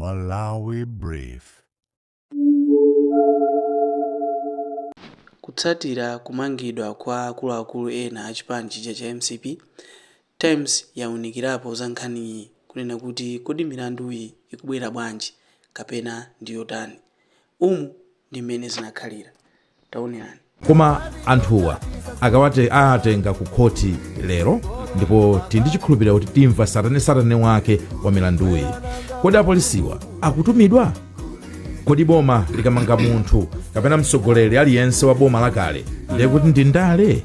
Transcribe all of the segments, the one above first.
Malawi Brief. Kutsatira kumangidwa kwa akuluakulu ena a chipani chija cha mcp, Times yaunikirapo za nkhaniyi kunena kuti kodi milanduyi ikubwera bwanji kapena ndi yotani. Umu ndi mmene zinakhalira. Taonerani. Koma anthuwa akawate atenga ku khoti lero, ndipo tili ndi chikhulupiriro kuti timva satanesatane wake wa milanduyi. Kodi apolisiwa akutumidwa? Kodi boma likamanga munthu kapena mtsogoleri aliyense wa boma lakale, ndiye kuti ndi ndale?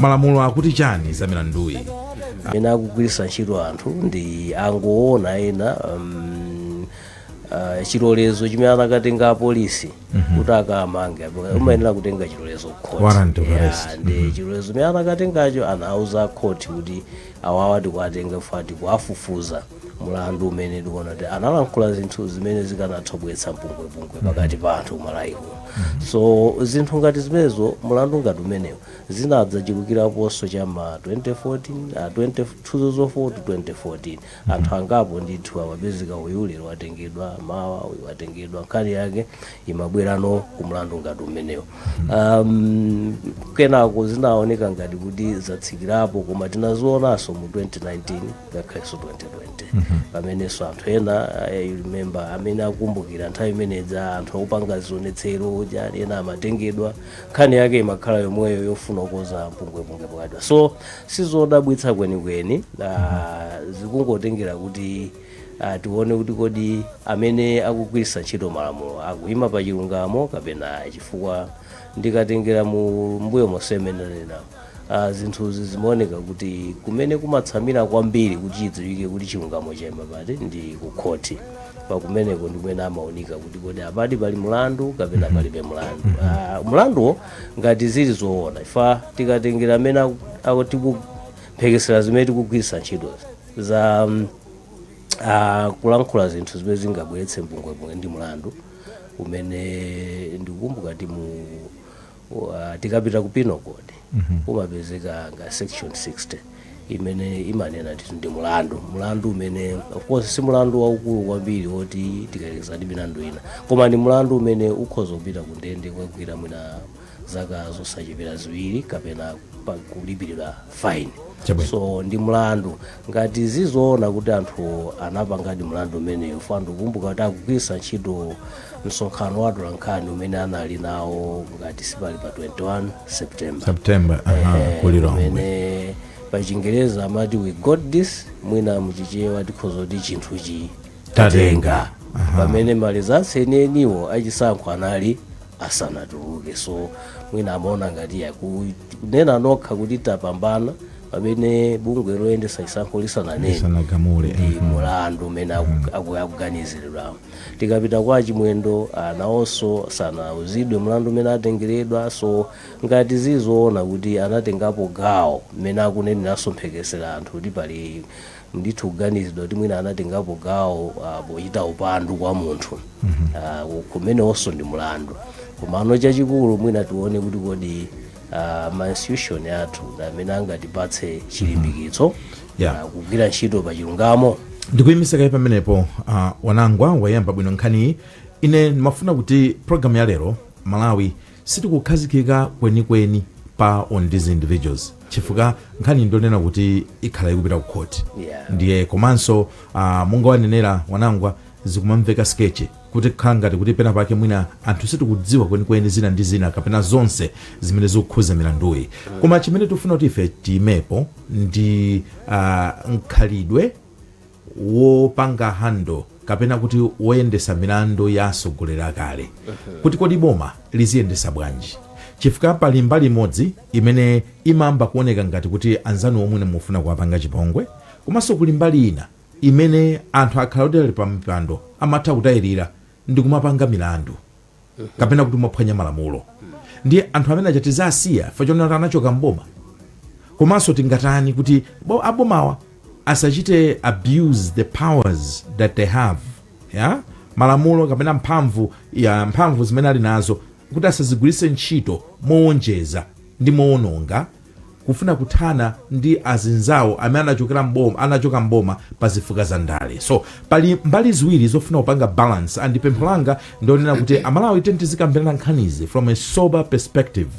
Malamulo akuti chani za milanduyi? Amene akugwiritsa ntchito anthu ndi angoona ena chilolezo chimene anakatenga apolisi kuti akamange, umayenera kutenga chilolezo ku Warrant of khoti. arrest. Ndi chilolezo chimene anakatengacho, anauza khoti kuti awawa tikuwatenga fa tikuwafufuza mulandu umene tikuona kuti analankhula zinthu zimene zikanatha kubweretsa mpungwepungwe pakati pa anthu kuMalawi kuno. So zinthu ngati zimenezo, mulandu ngati umenewo, zinadzachulukiraponso chama 2014, 20 2004 to 2014. Anthu angapo ndithu amapezeka, uyu lero watengedwa, mawa uyu watengedwa, nkhani yake imabwerano ku mlandu ngati umenewo. Kenako zinaoneka ngati kuti zatsikirapo, koma tinazionanso mu 2019 ngakhalenso 2020, pamenenso anthu ena, you remember, amene akukumbukira nthawi imenedza, anthu akupanga zionetsero chani, ena amatengedwa, nkhani yake imakhala yomweyo yofuna kukoza mpungwepungwe pakati. So sizodabwitsa kwenikweni, zikungotengera kuti tione kuti kodi amene akugwiritsa ntchito malamulo akuyima pa chilungamo kapena, chifukwa ndikatengera mu mbuyo monse imene ndanena, zinthuzi zimaoneka kuti kumene kumatsamira kwambiri kuti chidziwike kuti chilungamo chayima pati ndi ku khoti. Pakumeneko ndi kumene amaoneka kuti kodi apadi pali mlandu kapena palibe mlandu. Mlanduwo ngati zili zoona, ifa tikatengera amene tikuphekesera zimene tikugwiritsa ntchitozi za kulankhula zinthu zimene zingabweretse mpungwepungwe, ndi mlandu umene ndikukumbuka ti mu tikapita ku Penal Code umapezeka nga section 60 imene imanena ndithu ndi mulandu umene of course si mulandu waukulu kwambiri woti tikayerekeza ndi milandu ina, koma ndi mulandu umene ukhoza kupita ku ndende kukagwira mwina zaka zosachepera 2 kapena kulipiridwa fine. So ndi mlandu ngati zizoona kuti anthu anapangadi mlandu umeneyo, fa ndikukumbuka kuti akugwiritsa ntchito msonkhano wa atolankhani umene anali nawo ngati sipali pa 21 September. September, aha. Kulilongwe. Umene pa Chingereza amati "We got this", mwina muchichewa tikhoza kuti chinthuchi tatenga. Pamene ma results enieniwo achisankho anali asanatuluke. So mwina amaona ngati ya kunena nokha kuti tapambana pamene bungwe loyendesa chisankho lisananene, lisanagamule, ndi mulandu umene akuganiziridwa. Tikapita kwa Chimwendo, nawonso sanauzidwe mlandu umene atengeredwa. So ngati zizoona kuti anatengapo gawo mmene akuneneranso mphekesera anthu kuti pali ndithu kuganizidwa kuti mwina anatengapo gawo pochita upandu kwa munthu, kumenewonso ndi mulandu. Komano chachikulu mwina tione kuti kodi ma institution athu ndi amene angatipatse chilimbikitso kugwira ntchito pa chilungamo. Ndikuyimitsa kaye pamenepo. Wanangwa wayamba bwino nkhaniyi. Ine ndimafuna kuti program ya lero, Malawi, sitikukhazikika kwenikweni pa on these individuals, chifukwa nkhani ndonena kuti ikhala ikupita ku court. Ndiye komanso monga wanenera Wanangwa, zikumamveka sketch kuti kukhala ngati kuti pena pake mwina anthu sitikudziwa kwenikweni zina ndi zina kapena zonse zimene zikukhuza milanduyi. Koma chimene tikufuna kuti ife tiyimepo ndi mkhalidwe wopanga handle kapena kuti woyendesa milandu ya atsogoleri akale, kuti kodi boma liziyendesa bwanji, chifukwa pali mbali imodzi imene imamba kuoneka ngati kuti anzanu omwe mufuna kuwapanga chipongwe, komanso kuli mbali ina imene anthu akhala kuti ali pa mpando amatha kutayirira ndi kumapanga milandu kapena kuti kumaphwanya malamulo. Ndiye anthu amene aja tizasiya fachonera kuti anachoka mboma? Komanso tingatani kuti abomawa asachite abuse the powers that they have, ya malamulo kapena mphamvu ya mphamvu zimene ali nazo, kuti asazigwiritse ntchito mowonjeza ndi mowononga? Kufuna kuthana ndi azinzawo amene anachokera mboma, anachoka mboma pa zifukwa za ndale. So pali mbali ziwiri zofuna kupanga balance, and pempho langa ndionena kuti Amalawi tizikambirana nkhanizi from a sober perspective,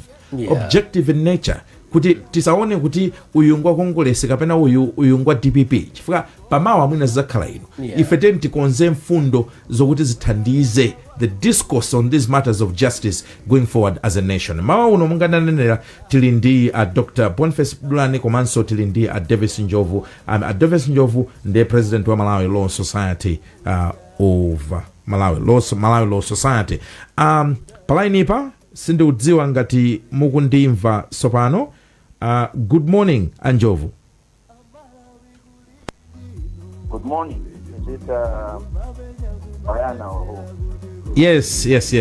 objective in nature, kuti tisaone kuti uyu ngwa Kongolesi kapena uyu ngwa DPP, chifukwa pamawa mwina zidzakhala ino. Ife teni tikonze mfundo zokuti zithandize the discourse on these matters of justice going forward as a nation. Mawa uno, mungananenera, tili ndi Dr Boniface Dulani komanso tili ndi Davis Njovu. Davis Njovu ndiye president wa Malawi Law Society of Malawi Law Society. Pa line pa sindikudziwa ngati mukundimva tsopano. Good morning, Anjovu. Good morning. Is it Bayana or who? Yes. It's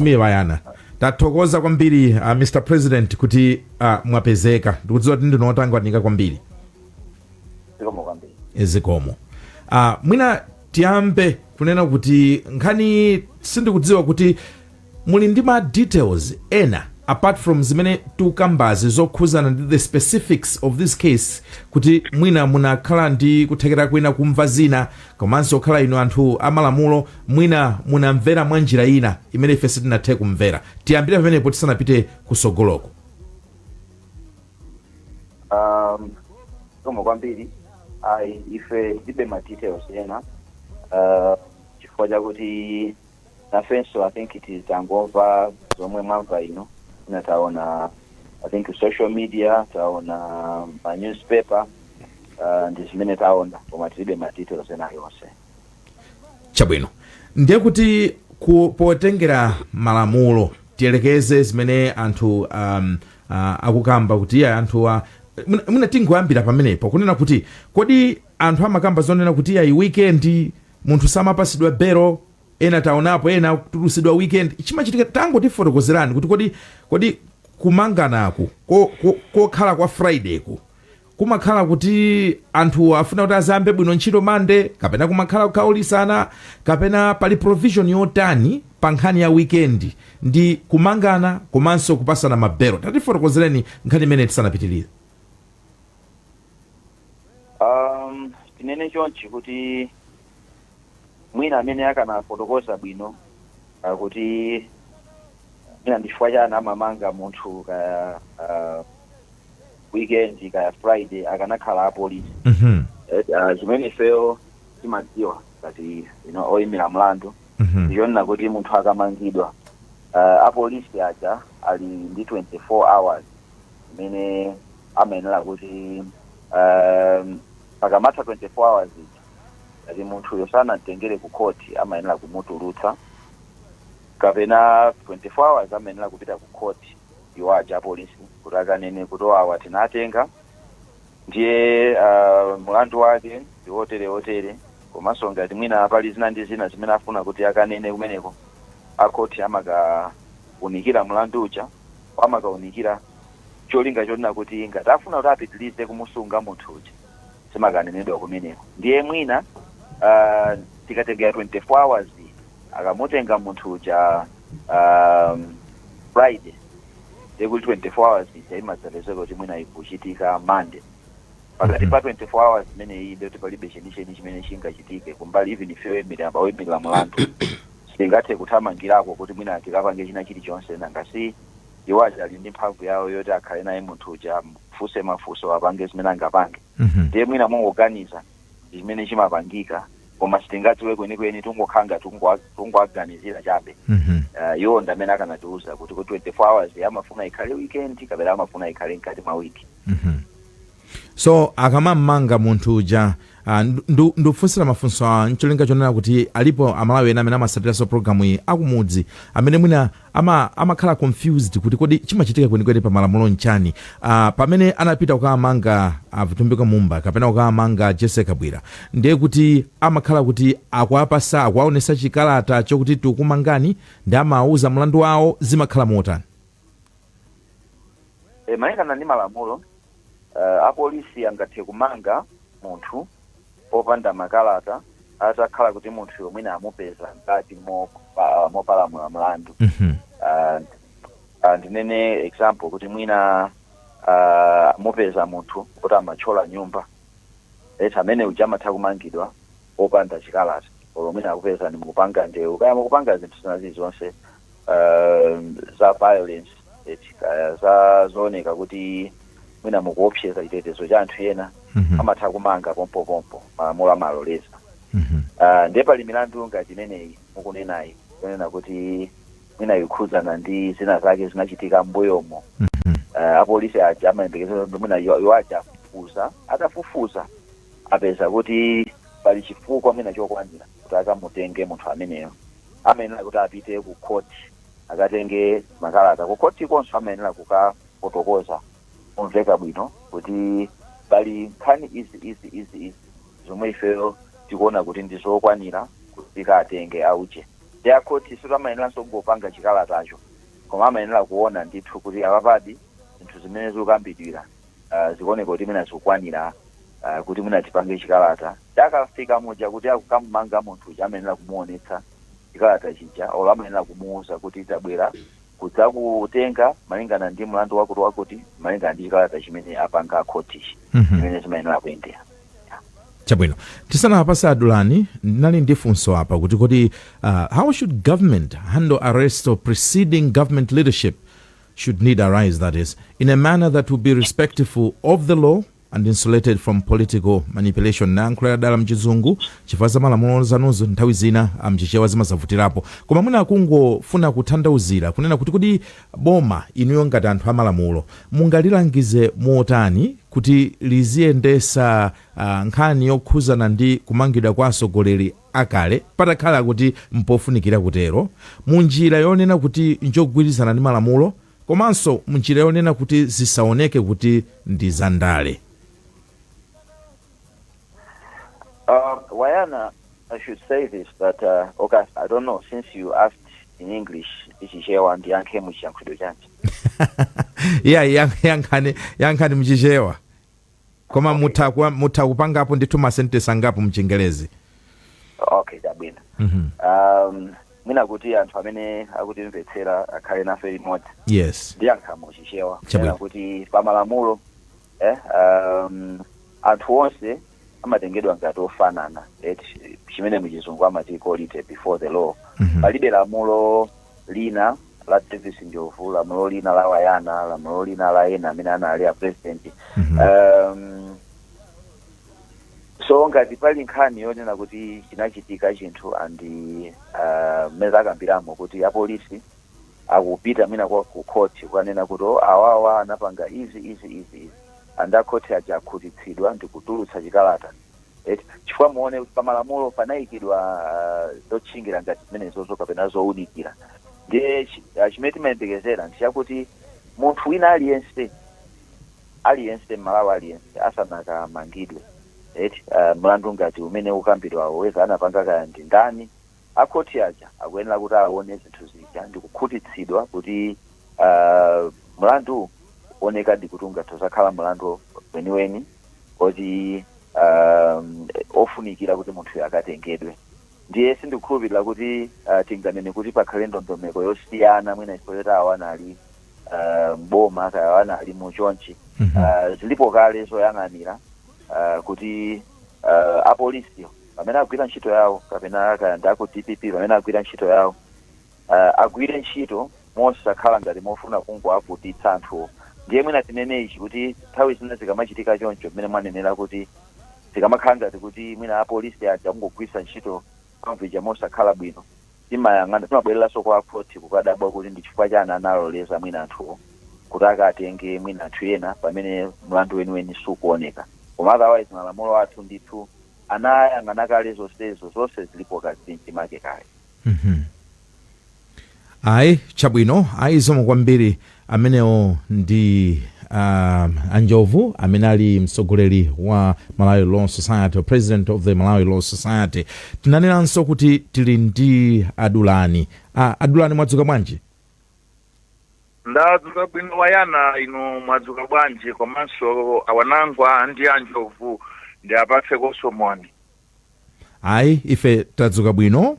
me, Bayana. Tathokoza kwambiri, Mr President, kuti mwapezeka. Ndikudziwa kuti ndinu otangwanika kwambiri. Zikomo kwambiri. Zikomo. Mwina tiyambe kunena kuti nkhani, sindikudziwa kuti muli ndi ma details ena apart from zimene tikukambazi zokhuzana ndi the specifics of this case, kuti mwina munakhala ndi kuthekera kwina kumva zina, komanso kukhala inu anthu amalamulo, mwina munamvera mwa njira ina imene ife sitinathe kumvera. Tiyambire pamenepo tisanapite kusogoloko. Zikomo kwambiri. Ayi, ife tilibe ma details ena, chifukwa chakuti nafenso I think it is tangomva zomwe mwamva ino. Ina taona, I think, social media, taona ma newspaper, ndi zimene taona, koma tilibe ma details ena yonse. Chabwino, ndiye kuti potengera malamulo, tiyelekeze zimene anthu akukamba kuti iye anthu mwina tingoyambira pamenepo kunena kuti kodi anthu amakamba zonena kuti iyayi, weekend munthu samapasidwa belo, ena taonapo ena kutulusidwa weekend. Chimachitika, tangotifotokozerani kuti kodi kumanganaku kokhala kwa Friday ku kumakhala kuti anthu afuna kuti azambe bwino ntchito Mande, kapena kumakhala kukhaulisana, kapena pali provision yotani pa nkhani ya weekend ndi kumangana komanso kupasana mabelo? Tatifotokozereni nkhani imene tisanapitirire. Tinene chonchi kuti mwina amene akanafotokoza bwino kuti mwina ndi chifukwa chani amamanga munthu kaya weekend kaya Friday, akanakhala apolisi. Zimene ifeyo timadziwa ngati oyimira mlandu, ndichonena kuti munthu akamangidwa, apolisi aja ali ndi 24 hours imene amayenera kuti pakamatha 24 hours ija, ngati munthuyo sanamtengere ku khoti, amayenera kumutulutsa, kapena 24 hours amayenera kupita ku khoti iwo aja apolisi kuti akanene kuti awa tinatenga, ndiye mulandu wake ndi wotere wotere. Komanso ngati mwina pali zina ndi zina zimene afuna kuti akanene kumeneko, akhoti amakaunikira mlandu uja, amakaunikira cholinga chonena kuti ngati afuna kuti apitilize kumusunga munthu uja, zimakanenedwa kumeneko. Ndiye mwina tikatengera 24 hours, akamutenga munthu uja Friday, ndiye kuti 24 hours ija imadzapezeka kuti mwina ikuchitika Monday. Pakati pa 24 hours imeneyi, ndiyoti palibe chenicheni chimene chingachitike kumbali, even if yoyimirira oyimirira mlandu sitingathe kuthamangirako kuti mwina tikapange china chilichonse. Nangasi iwo aja ali ndi mphamvu yawo yoti akhale naye munthu uja, afunse mafunso, apange zimene angapange. Ndiye mwina mungoganiza chimene chimapangika, koma sitingadziwe kwenikweni, tungokhala tungoaganizira chabe. Iwo ndi amene akanatiuza kuti ku 24 hours amafuna ikhale weekend kapena amafuna ikhale mkati mwa wiki. So akamamanga munthu uja, ndikufunsira mafunso awa ncholinga chonena kuti alipo Amalawi ena amene amasatiranso programu iyi akumudzi, amene mwina amakhala confused kuti kodi chimachitika kwenikweni pa malamulo nchani? Pamene anapita kukamanga Vitumbiko Mumba kapena kukamanga Jesse Kabwira, ndiye kuti amakhala kuti akuapasa, akuaonesa chikalata chokuti tikumangani, ndi amawuza mlandu wawo, zimakhala motani? Malingana ndi malamulo, apolisi angathe kumanga munthu popanda makalata, atakhala kuti munthu mwina amupeza mkati mopalamula mlandu. Ndinene example kuti mwina mupeza munthu kuti amathyola nyumba, eti, amene uja amatha kumangidwa opanda chikalata. Olo mwina akupeza ni mukupanga ndewu, kaya mukupanga zinthu zina zilizonse za violence, eti, kaya za zooneka kuti mwina mukuopseza chitetezo cha anthu ena, amatha kumanga pompopompo, malamulo amaloleza. Ndiye pali milandu ngati imeneyi mukunenayi, kunena kuti mwina ikhudzana ndi zina zake zinachitika m'mbuyomo. Apolisi aja amayembekezera kuti mwina iwo aja afufuza, atafufuza apeza kuti pali chifukwa mwina chokwanira kuti akamutenge munthu ameneyo, amayenera kuti apite ku court akatenge makalata. Ku court konso amayenera kukafotokoza kumveka bwino kuti pali nkhani izi, izi, izi, izi zomwe ifeyo tikuona kuti ndi zokwanira kuti tikatenge auje. Ndi akhoti sitamayeneranso kungopanga chikalatacho, koma amayenera kuona ndithu kuti apapadi zinthu zimene zikukambidwira zikuoneka kuti mwina zikukwanira kuti mwina tipange chikalata. Takafika muja kuti akukamumanga munthu uja, amayenera kumuonetsa chikalata chija, olo amayenera kumuwuza kuti tabwera kudzakutenga malingana ndi mlandu wakuti wakuti, malingana ndi chikalata chimene apanga akhotichi, chimene zimayenera kuyendera. Chabwino, tisanapase Adulani, ndinali ndi funso apa kuti kodi how should government handle arrest of preceding government leadership, should need arise, that is, in a manner that will be respectful of the law and insulated from political manipulation? Nayankhulira dala mchizungu chifukwa za malamulo zanuzo nthawi zina amchichewa zimazavutirapo, koma mwina kungofuna kutanthauzira kunena kuti kodi boma, inuyo ngati anthu amalamulo, mungalilangize motani kuti liziyendesa nkhani yokhuzana ndi kumangidwa kwa atsogoleri akale, patakhala kuti mpofunikira kutero, munjira yonena kuti njogwirizana ndi malamulo, komanso munjira yonena kuti zisaoneke kuti ndi zandale? Wayana, I should say this, that okay, I don't know, since you asked in English, ichichewa ndiyankhe muchiyankhulidwe chanji? Iya, yankhani, yankhani mchichewa, koma mutha kupangapo ndithu ma sentence angapo mchingerezi. Okay, chabwino. Mwina kuti anthu amene akutimvetsera akhale nafe limodzi, ndiyankha muchichewa. Chabwino. Kunena kuti pamalamulo anthu onse amatengedwa ngati ofanana, chimene muchizungu amati equality before the law. Palibe lamulo lina la Davis Njovu, lamulo lina la Wayana, lamulo lina la ena amene anali a president. So ngati pali nkhani yonena kuti chinachitika chinthu and mmene takambiramo kuti apolisi akupita mwina kwa ku court kukanena kuti, "Oh, awawa anapanga izi, izi, izi, izi," and akhoti aja akhutitsidwa ndi kutulutsa chikalata, eti, chifukwa muone kuti pamalamulo panayikidwa zotchingira ngati zimenezozo kapena zowunikira. Ndiye chimene timayembekezera ndi chakuti munthu wina aliyense, aliyense mmalawi aliyense asanakamangidwe, eti, mlandu ngati umene ukambidwawo, weza anapanga kaya ndi ndani, akhoti aja akuyenera kuti aone zinthu zija ndi kukhutitsidwa kuti mlandu oneka ndi kuti ungathe uzakhala mlandu weniweni oti ofunikira kuti munthuyo akatengedwe. Ndiye sindikukhulupirira kuti tinganene kuti pakhale ndondomeko yosiyana mwina chifukwa choti awa anali mboma kaya awa anali muchonchi. Zilipo kale zoyang'anira kuti apolisi pamene agwira ntchito yawo, kapena kaya ndi aku DPP pamene agwira ntchito yawo, agwire ntchito mosakhala ngati mofuna kungoavutitsa anthuwo. Ndiye mwina tinene ichi kuti nthawi zina zikamachitika choncho, mmene mwanenera kuti zikamakhala ngati kuti mwina apolisi aja kungogwiritsa ntchito mphamvu ija mosakhala bwino, timayang'ana, timabwereranso kwa akhoti kukadabwa kuti ndi chifukwa chani analoleza mwina anthuwo kuti akatenge mwina anthu ena pamene mlandu weniweni sukuoneka. Koma otherwise malamulo athu ndithu anayang'ana kale zonsezo, zonse zilipo kazimchimake kale. Ayi, chabwino, ayi, zikomo kwambiri. Amenewo ndi Anjovu amene ali mtsogoleri wa Malawi Law Society, president of the Malawi Law Society. Tinaneranso kuti tili ndi Adulani. Adulani, mwadzuka bwanji? Ndadzuka bwino, Wayana. Inu mwadzuka bwanji? Komanso awanangwa ndi Anjovu ndi apatse kosomoni. Ayi, ife tadzuka bwino,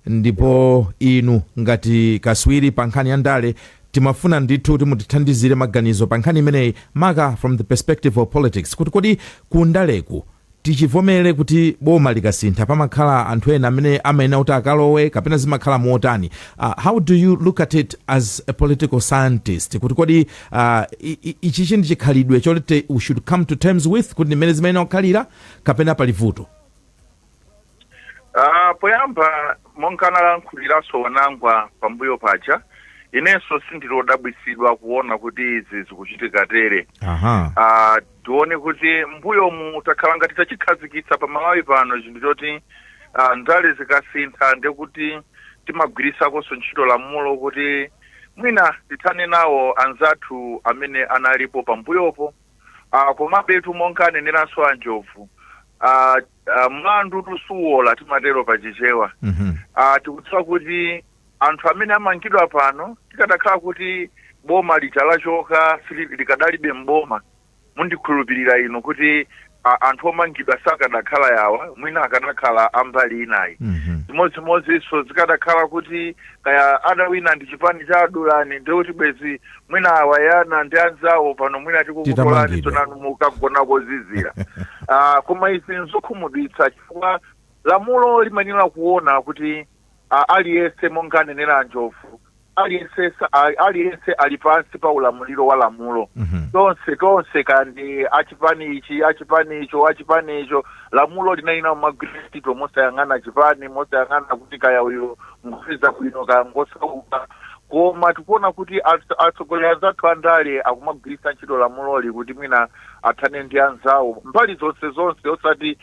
ndipo inu ngati kaswiri pa nkhani ya ndale. Timafuna ndithu kuti mutithandizire maganizo pa nkhani imeneyi, maka from the perspective of politics, kuti kodi kundaleku tichivomere kuti boma likasintha pamakhala anthu ena amene amayenera kuti akalowe, kapena zimakhala motani? How do you look at it as a political scientist, kuti kodi ichichi ndi chikhalidwe choti we should come to terms with, kuti ndimene zimayenera kukhalira, kapena pali vuto? Poyamba, monga analankhuliraso Wanangwa pambuyo paja, inenso sindilodabwisidwa kuona kuti izi zikuchitika tere. Tione kuti mbuyomu takhala ngati tachikhazikitsa pa Malawi pano chinthu choti ndale zikasintha, ndekuti timagwirisakonso ntchito lamulo kuti mwina tithane nawo anzathu amene analipo pambuyopo. Komabetu, monga aneneranso Anjovu, mlandu tusuwola, timatero pachichewa. Tikudziwa kuti anthu amene amangidwa pano, tikadakhala kuti boma litalachoka likadalibe mboma, mundikhulupirira inu kuti anthu omangidwa sakadakhala yawa, mwina akanakhala ambali inayi. Chimodzimodzinso zikadakhala kuti kaya adawina ndi chipani cha Adulani, ndikuti bwezi mwina awayana ndi anzawo pano mwina tikukutolani. Titamangidwa. Sonanu mukagona kozizira. Koma izi nzokhumudwitsa, chifukwa lamulo limanena kuona kuti aliyense, monga anenera Anjovu, aliyense ali pansi pa ulamuliro wa lamulo. Tonse tonse, kandi achipani ichi, achipani icho, achipani icho, lamulo linalina kumagwira ntchito mosayang'ana chipani, mosayang'ana kuti kaya uyo ngopeza bwino, kaya ngosauka. Koma tikuona kuti atsogoleri anzathu andale akumagwiritsa ntchito lamuloli kuti mwina athane ndi anzawo mbali zonse zonse, osati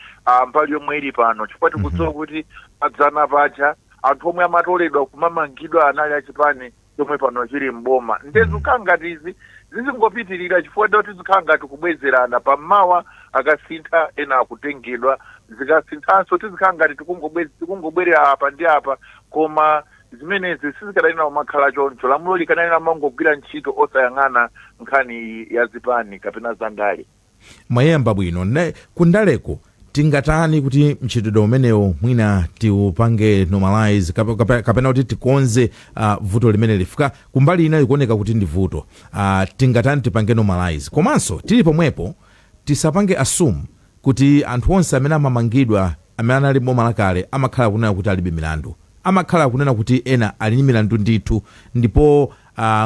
mbali yomwe ili pano, chifukwa tikudziwa kuti padzana paja anthu omwe amatoledwa kumamangidwa anali achipani chomwe pano chili mboma. Ndezikhala ngati izi zizingopitirira, chifukwa ndoti zikhala ngati kubwezerana. Pammawa akasintha, ena akutengedwa, zikasinthanso tizikhala ngati tikungobwerera apa ndi apa. Koma zimenezi sizikadalina kumakhala choncho. Lamulo likanalina mangogwira ntchito osayang'ana nkhani ya zipani kapena zandale. Mwayamba bwino. Ne kundaleko tingatani kuti mchitidwe umenewo mwina tiupange normalize, kapena kuti tikonze vuto limene lifika kumbali ina ikuoneka kuti ndi vuto? Tingatani tipange normalize? Komanso tili pomwepo, tisapange assume kuti anthu onse amene amamangidwa amene anali boma lakale amakhala kunena kuti alibe milandu. Amakhala kunena kuti ena ali ndi milandu ndithu, ndipo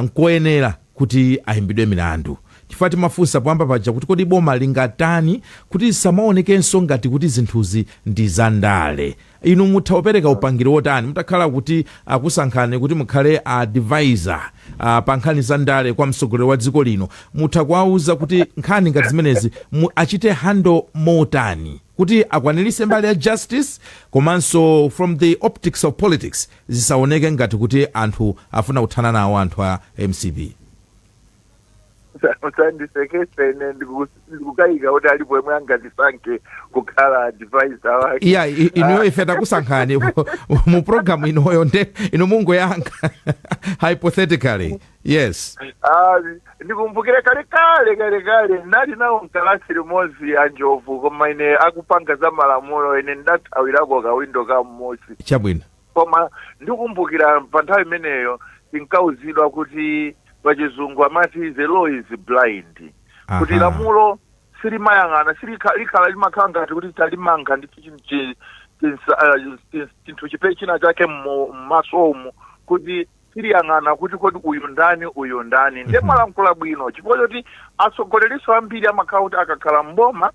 nkoyenera kuti ayimbidwe milandu, chifukwa timafunsa poyamba paja kuti kodi boma lingatani kuti samaonekenso ngati kuti zinthuzi ndi zandale? Inu mutha kupereka upangiri wotani mutakhala kuti akusankhani kuti mukhale advisor pa nkhani za ndale kwa mtsogoleri wa dziko lino? Mutha kuwauza kuti nkhani ngati zimenezi achite handle motani kuti akwanirise mbali ya justice, komanso from the optics of politics zisaoneke ngati kuti anthu afuna kuthana nawo anthu a MCP? Usandisekese, ine ndikukayika kuti alipo yemwe angandisankhe kukhala advisor wake. Iya, inuyo ife takusankhani mu program inoyo, nde inu mungoyankha hypothetically, yes. Ah, ndikumbukire kale kale kale kale ndinali nawo mkalasi limodzi Anjovu, koma ine akupanga za malamulo, ine ndathawirako kawindo ka mmosi. Koma ndikumbukira pa nthawi imeneyo tinkauzidwa kuti pachizungu amati "the law is blind", kuti lamulo silimayang'ana, likhala limakhala ngati kuti talimanga ndi chinthu chipe china chake mmaso umu, kuti siliyang'ana kuti kodi uyu ndani, uyu ndani. Ndiye mwalankhula bwino, chifukwa choti atsogoleriso ambiri amakhala kuti akakhala mboma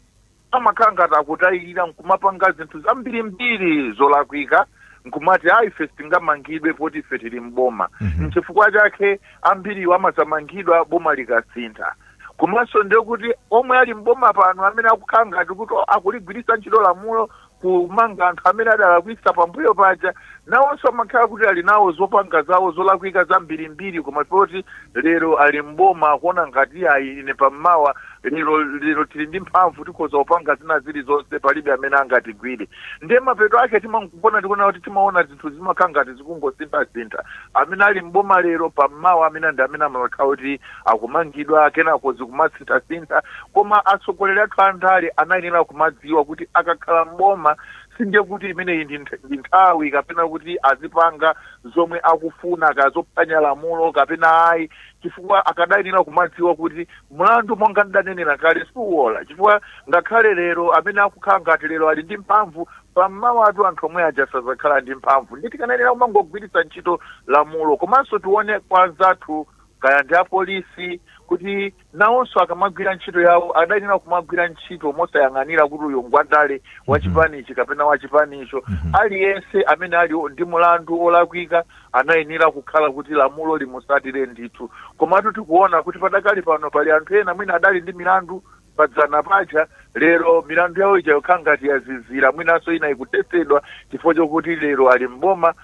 amakhala ngati akutayirira nkumapanga zinthu zambirimbiri zolakwika, nkumati ayi, ife sitingamangidwe poti ife tili mboma. Nchifukwa chake ambiriwo amazamangidwa boma likasintha. Komanso ndiye kuti omwe ali mboma pano amene akukhala ngati kuti akuligwiritsa ntchito lamulo kumanga anthu amene adalakwitsa pambuyo paja, nawonso amakhala kuti ali nawo zopanga zawo zolakwika zambirimbiri, koma poti lero ali mboma akuona ngati ayi, ine pammawa lero lero tili ndi mphamvu, tikhoza kupanga zina zilizonse, palibe amene angatigwire. Ndiye mapeto ake timakuona, tikuona kuti timaona zinthu zimakhala ngati zikungosinthasintha. Amene ali mboma lero, pammawa amene ndi amene amakhala kuti akumangidwa, kenako zikumasinthasintha. Koma atsogoleri athu andale anayenera kumadziwa kuti akakhala mboma Sindiye kuti imeneyi ndi nthawi kapena kuti azipanga zomwe akufuna, kazophwanya lamulo kapena ayi, chifukwa akadayenera kumadziwa kuti mlandu, monga ndidanenera kale, siuwola, chifukwa ngakhale lero amene akukhala ngati lero ali ndi mphamvu, pam'mawatu anthu omwe aja sazakhala ndi mphamvu. Ndi tikanayenera kumangogwiritsa ntchito lamulo. Komanso tione kwa anzathu, kaya ndi apolisi, kuti nawonso akamagwira ntchito yawo adayenera kumagwira ntchito mosayang'anira kuti uyu ngwandale wachipanichi kapena wachipanicho. Aliyense amene ali ndi mulandu olakwika anayenera kukhala kuti lamulo limusatire ndithu. Komatu tikuona kuti padakali pano pali anthu ena mwina adali ndi milandu padzana paja, lero milandu yawo ija yokhala ngati yazizira, mwinanso ina ikutetsedwa chifukwa chokuti lero ali mboma.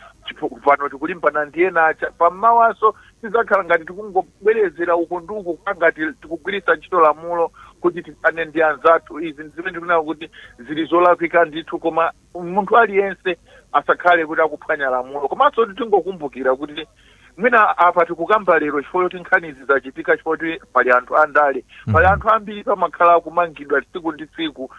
Pano tikulimbana ndi ena aja, pammawanso tizakhala ngati tikungobwerezera uku ndi uku, kukhala ngati tikugwiritsa ntchito lamulo kuti tithane ndi anzathu. Izi ndizimene tikunena kuti zili zolakwika ndithu, koma munthu aliyense asakhale kuti akuphwanya lamulo. Komanso tingokumbukira kuti mwina apa tikukamba lero chifukwa choti nkhani izi zachitika chifukwa choti pali anthu andale, pali anthu ambiri pamakhala akumangidwa tsiku ndi tsiku,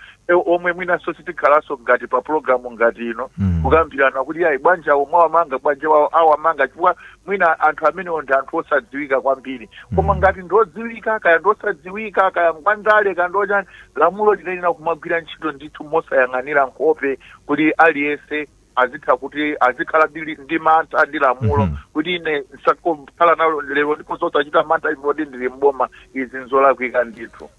omwe mwinanso sitikhalanso ngati pa pulogalamu ngati ino kukambirana kuti ayi, bwanji awo mwawamanga, bwanji awamanga, chifukwa mwina anthu amenewo ndi anthu osadziwika kwambiri. Koma ngati ndodziwika kaya ndosadziwika, kaya ngwandale kaya ndochani, lamulo linayenera kumagwira ntchito ndithu mosayang'anira nkhope, kuti aliyense azitha kuti azikhala ndi mantha ndi lamulo, kuti ine nsakukhala nalo lero ndiponso osachita mantha ipoti ndili mboma. Izi nzolakwika ndithu.